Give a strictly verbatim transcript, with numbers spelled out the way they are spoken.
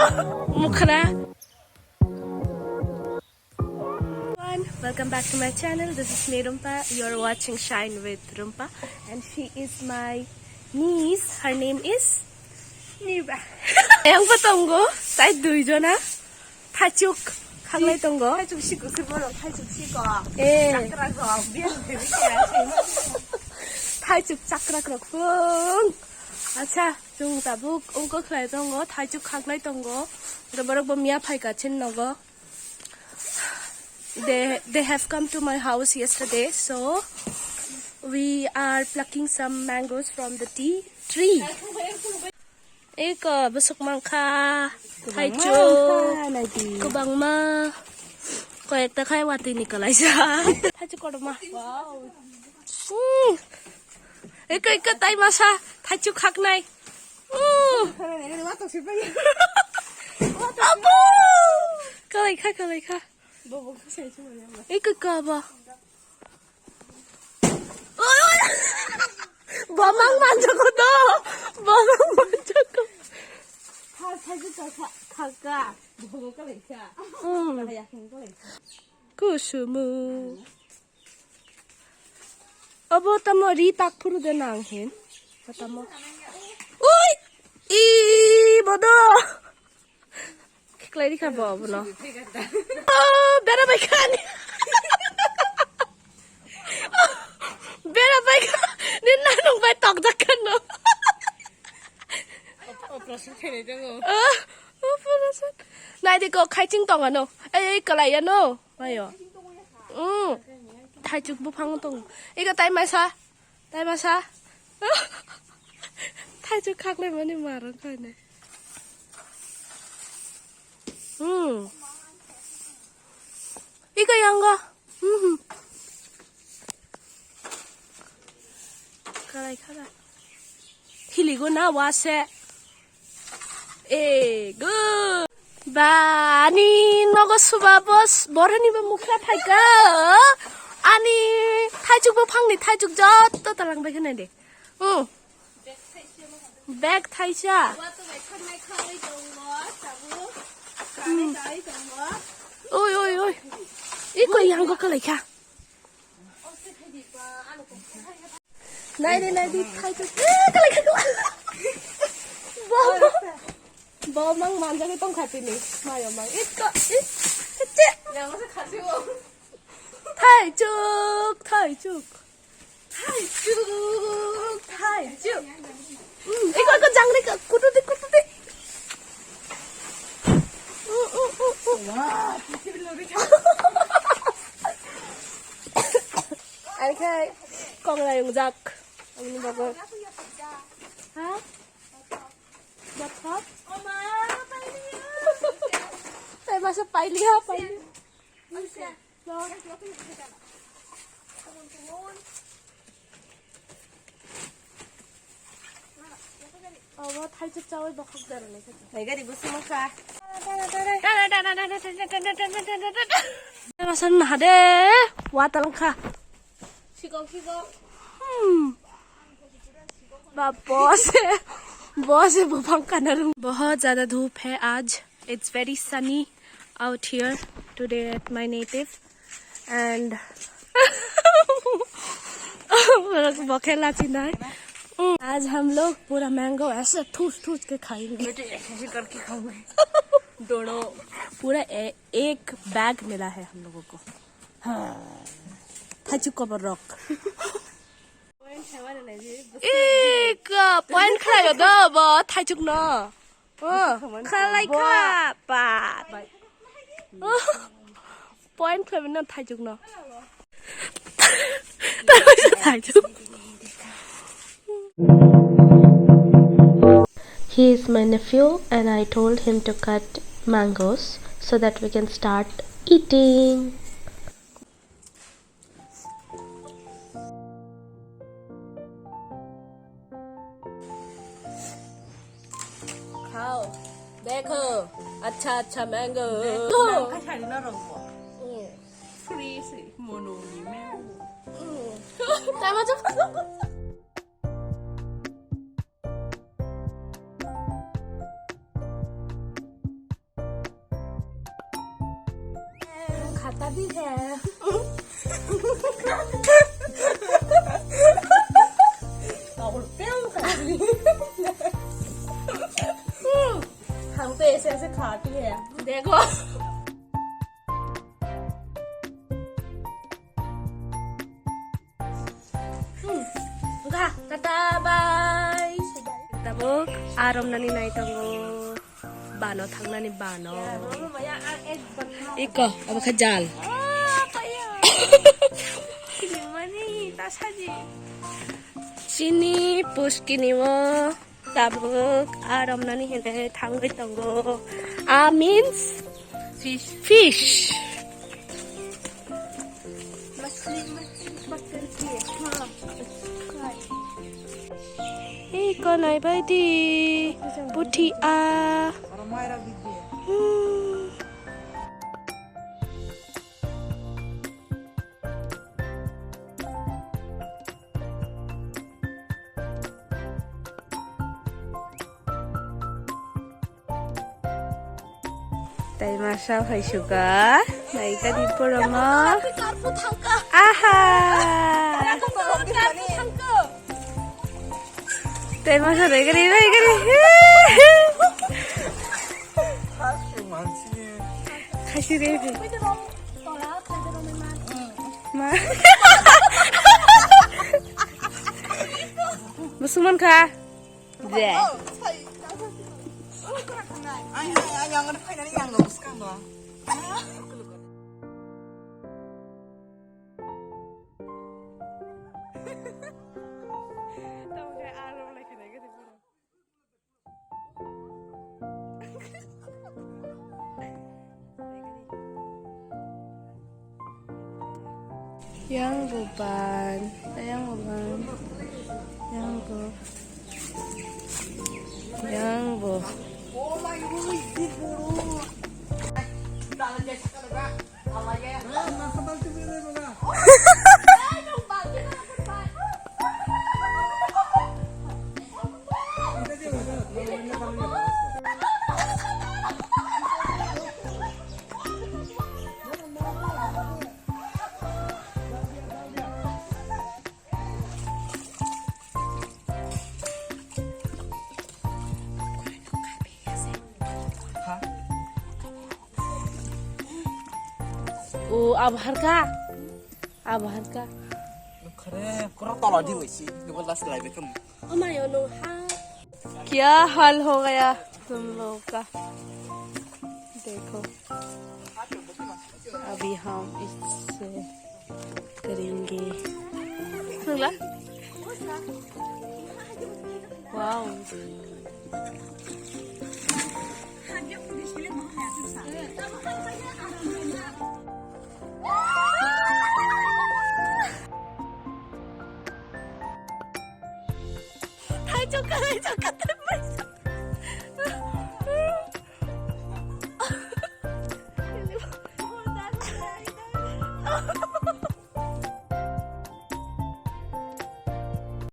Mukra. Everyone, welcome back to my channel. This is me, Rumpa. You're watching Shine with Rumpa, and she is my niece. Her name is Niba. Yang pa tongo, tai dui jona. Thaichuk khaklai tongo. Thaichuk siko se borok, thaichuk siko. Eh. Chakra rok, biya biya biya. Thaichuk chakra rok phung. Acha, chung tabuk ungko khlai tongo, thaichuk khaklai tongo. Borok bo miya phaika chin nogo. They, they have come to my house yesterday, so we are plucking some mangoes from the tea tree. Eko, busuk mangkha, thaichuk, kwbangma, koyekta khai watwi ni kwlaisa. Thaichuk kotorma. Hmm. Eko, eko, tai masa, thaichuk khaknai. Hmm. Abu! Kwlai kha, kwlai kha. Eko, kaba. Bomang manjago do. Bomang manjago. Kha, kha, kha, kha, kha. Bobo ka lekha. Hmm. Kha, yakung ka lekha. Kusumu. Abo tamo ri pak phuru de nang hin. Tamo. Ui! I bodo. Khiklai rikha bo abono. Oh, bera bai kha ni. Bera bai kha. Ni nanung bai tok jak kha no. Operation khainai tongo. Oh, operation. Nai di ko khaiching tong ano. Ei, ei, kalai ano. Mayo. Mm. Thaichuk buphang tong. Iko tai masa. Tai masa. Thaichuk khaklai mani maro khainai. Hmm. Iko yango. Hmm. Kalai khala. Hiligo na wase. E, good. Ba, ani nogo suba bos, boroni ba mukha phaika. Ani thaichuk buphangni thaichuk jotto talang bai khana de. Hmm. Bag thaisa. Oi, oi, oi. Iko yango kalaikha. Nai de, nai de, thaichuk. Eh, kalaikha. Bo, bo mang manjagwi tongkha tini. Mayo mang. Iko, ik, kete. Thaichuk, thaichuk. Thaichuk, thaichuk. Hmm, iko, iko, jangre ka, kutu de, kutu de. Uh, uh, uh, uh. Ani khai kongra yungjak. Ani bago. Ha? Bathap? Tai masa pailiya, pailiya. Obo thaichuk chawi bokhok dara naikha. Hai gari busuma kha. Masan nahade, watalangkha. Sikok, sikok. Hmm. Ba, boss, boss, bopang kanarung. बहुत ज़्यादा धूप है आज। It's very sunny out here today at my native, and बोखे लाची ना है। आज हम लोग पूरा मैंगो ऐसे ठूस ठूस के खाएंगे। बेटे, ऐसे ऐसे करके खाऊंगे। दोनों। पूरा ए-, एक बैग मिला है हम लोगों को। हाँ। थाचु cover rock. Ik, point khlaio do bo thaichuk no. Oh, khalai kha pa. Oh, point khlaio no thaichuk no. Thaichuk. He is my nephew and I told him to cut mangoes so that we can start eating. Khao, dekho, acha acha mango. Nang kha sari na rong bo. Mm. Fresh mono ni mango. Mm. Tama cha. खाता भी है। और प्यार का भी। हम तो ऐसे ऐसे खाती है, देखो। Ga, tata, bye. Tabuk, arom nani nai tongo. Bano thangnani bano. Iko, abo khe jal. Chini puskini o. Tabuk arom nani hene thangwi tongo. A means fish. Fish. Ei konai bai di puthi a. Hmm. Tai masa hai suka, nai tadi poromo. Aha. Tai masa dai gari, dai gari. Khasi dai. Ma. Musulman kha? Je. Ay, ay, ay, yang ada kainan yang nggak buskang ba. Yang buban, yang buban, yang bu, yang bu. O, abo harka. Abo harka. Khare, koro tolo di wisi, dugo last live tum. Oma yo no ha. Kya hal ho gaya tum log ka? Dekho. Abhi hum isse karenge. Sungla? Wow. Hai, choka, hai, choka.